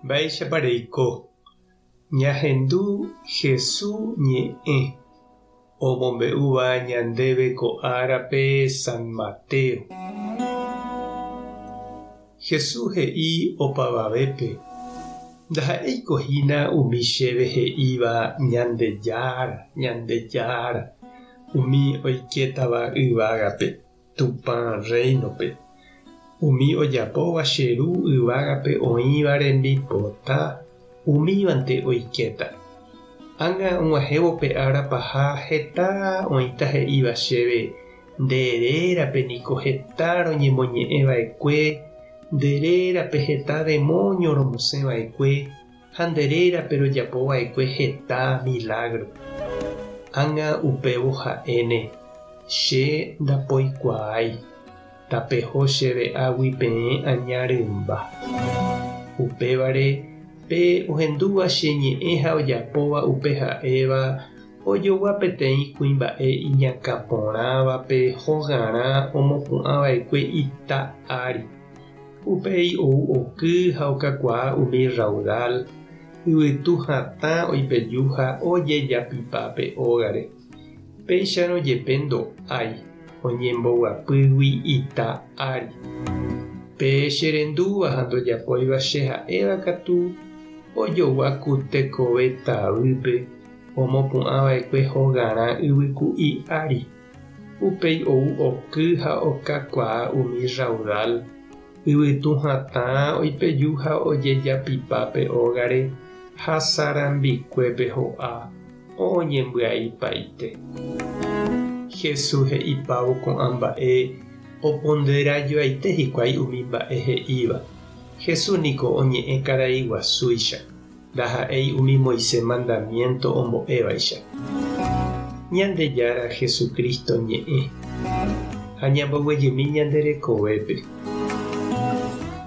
Mba'éichapa reiko? Ñahendu Hesu ñe'ẽ omombe'úva ñandéve ko árape San Mateo. Hesu he'i opavavépe, Ndaha'éiko hína umi chéve he'íva Ñandejára, Ñandejára, umi oikétava yvágape. Tupã Rréinope. Umi ojapóva che Ru yvágape oĩva rembipota, umívante oikéta. Ág̃a og̃uahẽvo pe ára paha heta oĩta he'íva chéve, Nde rérape niko heta roñemoñe'ẽ va'ekue, nde rérape heta demóño romosẽ va'ekue, ha nde rérape rojapo va'ekue heta milágro. Ág̃a upévo ha'éne, Che ndapoikuaái, tapeho chéve águi peẽ aña rymba. Upévare, pe ohendúva che ñe'ẽ ha ojapóva upe ha'éva, ojogua peteĩ kuimba'e iñakã porãvape hogarã omopu'ã va'ekue ita ári. Upéi ou oky ha okakuaa umi rraudál, yvytu hatã oipeju ha ojejapipa pe ógare. Péicharõ jepe ndo'ái, oñemboguapýgui ita ári. Pe che rendúva ha ndojapóiva che ha'éva katu, ojogua ku tekove tavýpe omopu'ã va'ekue hogarã yvyku'i ári. Upéi ou oky ha okakuaa umi rraudál, yvytu hatã oipeju ha ojejapipa pe ógare ha sarambikuépe ho'a oñembyaipaite. Jesús he'ipávo ko'ã mba'e oponderajoaite hikuái umi mba'e he'íva. Jesús niko oñe'ẽ karai guasúicha. Ndaha'éi umi Moisés mandamiénto ombo'évaicha. Ñandejára Jesucristo ñe'ẽ ha ñamboguejymi ñande rekovépe.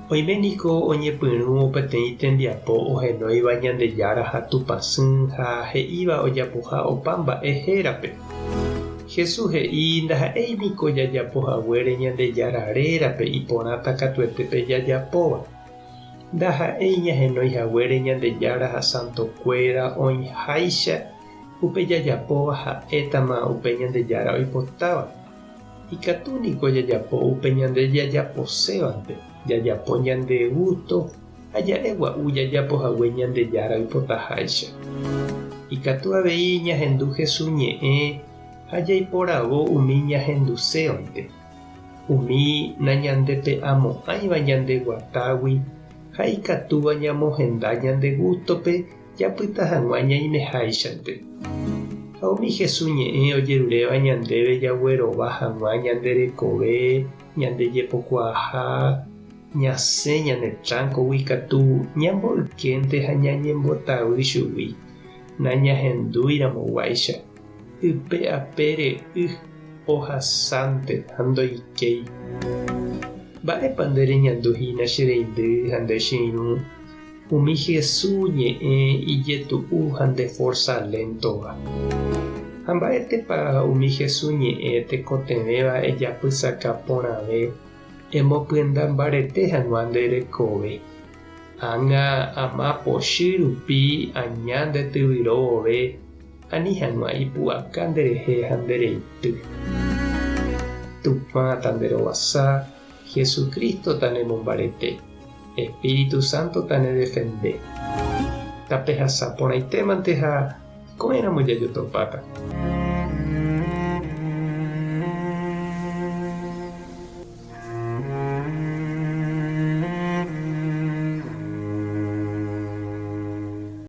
Oime niko oñepyrũvo peteĩ tembiapo ohenóiva Ñandejára ha Tupãsy ha he'íva ojapoha opa mba'e hérape. Jesús he'i ndaha'éi niko jajapo haguére Ñandejára rérape iporãta katuete pe jajapóva. Ndaha'éi ñahenói haguére Ñandejára ha santokuéra oĩháicha upe jajapóva ha'étama upe Ñandejára oipotáva. Ikatu niko jajapo upe ñande jajaposévante, jajapo ñande gústo ha ja'e gua'u jajapo hague Ñandejára oipotaháicha. Ikatu avei ñahendu Jesús ñe'ẽ ha jaiporavo umi ñahendusévante. Umi nañandepe'amo'ãiva ñande guatágui ha ikatúva ñamohenda ñande gústope japyta hag̃ua ñaimeháichante. Ha umi Jesús ñe'ẽ ojeruréva ñandéve jaguerova hag̃ua ñande rekove, ñande jepokuaaha, ñasẽ ñane tránkogui katu ñamboykénte ha ñañembotavy chugui, nañahendúiramoguáicha. Ype apére y ohasánte ha ndoikéi. Mba'épa nde reñandu hína che reindy ha nde che irũ umi Hesu ñe'ẽ ijetu'u ha nde forsa léntova? Ha mba'étepa umi Hesu ñe'ẽ tekotevẽva ejapysaka porãve emopyenda mbarete hag̃ua nde rekove? Ág̃a ama pochy rupi aña nde tyvyro vove Ani hag̃ua ipu'aka nderehe ha nde reity. Tupã tanderovasa, Jesucristo tanemombarete, Espíritu Santo tanedefende. Tapehasa porãitémante ha ko'ẽramo jajotopáta.